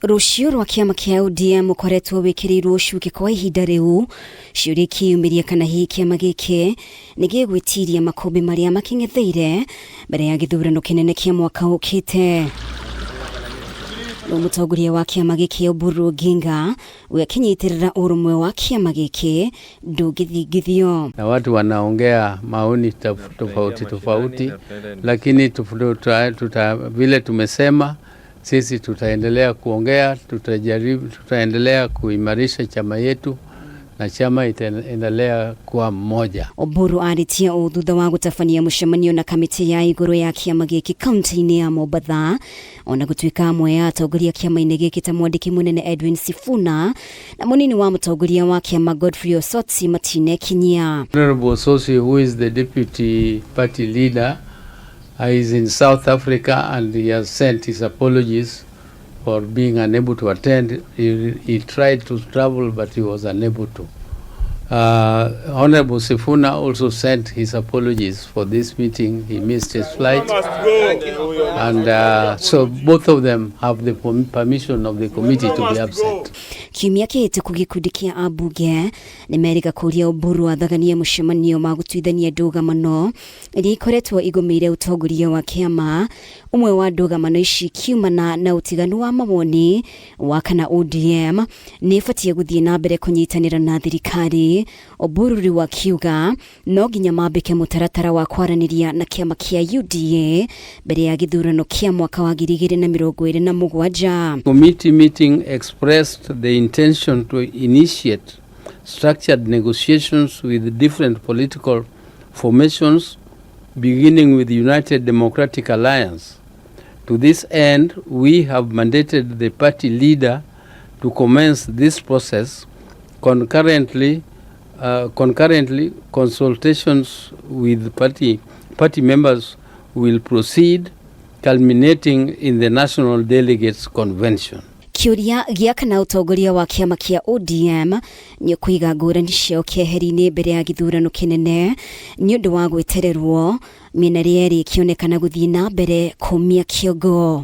Rũciũ rwa kĩama kĩa ODM ũkoretwo wĩkĩrĩirwo ũcuke kwa ihinda rĩu, ciũria ikĩyumĩria kana hihi kĩama gĩkĩ nĩ gĩgwĩtiria makũmbĩ marĩa makĩng'etheire mbere ya gĩthurano kĩnene kĩa mwaka ũkĩte. No mũtongoria wa kĩama gĩkĩ Oburu Oginga we akĩnyitĩrĩra ũrũmwe wa kĩama gĩkĩ ndũngĩthingithio. Na watu wanaongea maoni tofauti tofauti, lakini tuta, vile tumesema sisi tutaendelea kuongea, tutajaribu, tutaendelea kuimarisha chama yetu na chama itaendelea kuwa mmoja. Oburu arĩtie ũũ thutha wa gũtabania mũcemanio na kamĩtĩ ya igũrũ ya kĩama gĩkĩ kaunti-inĩ ya Mombatha. Ona gũtuĩka amwe ya atongoria kĩama-inĩ gĩkĩ ta mwandĩki mũnene Edwin Sifuna na mũnini wa mũtongoria wa kĩama Godfrey Osotsi matinekinyia. Honorable Osotsi, who is the deputy party leader, is in South Africa and he has sent his apologies for being unable to attend. He tried to travel but he was unable to. Honorable Sifuna also sent his apologies for this meeting. He missed his flight. And so both of them have the permission of the committee to be absent. Kiumia kĩhĩtũku gĩkundi kĩa ambunge nĩ merĩga kũria Oburu athaganie mũcemanio ma gũtuithania ndũgamano iria ikoretwo igũmĩire ũtongoria wa kĩama. Ũmwe wa ndũgamano ici kiumana na ũtiganu wa mawoni wa kana ODM nĩ ĩbatiĩ gũthiĩ na mbere kũnyitanĩra na thirikari. Oburu rĩu akiuga no nginya mambĩke mũtaratara wa kwaranĩria na kĩama kĩa UDA mbere ya gĩthurano kĩa mwaka wa 2027. Committee meeting expressed the intention to initiate structured negotiations with different political formations, beginning with the United Democratic Alliance. To this end, we have mandated the party leader to commence this process. Concurrently, consultations with party members will proceed, culminating in the National Delegates Convention. Kĩũria gĩa kana ũtongoria wa kĩama kĩa ODM nĩ ũkũiga ngũrani ciao keheri-inĩ mbere ya gĩthurano kĩnene nĩ ũndũ wa gwĩtererwo, mĩena ĩrĩa ĩrĩ ĩkĩonekana gũthiĩ na mbere kũmia kĩongo.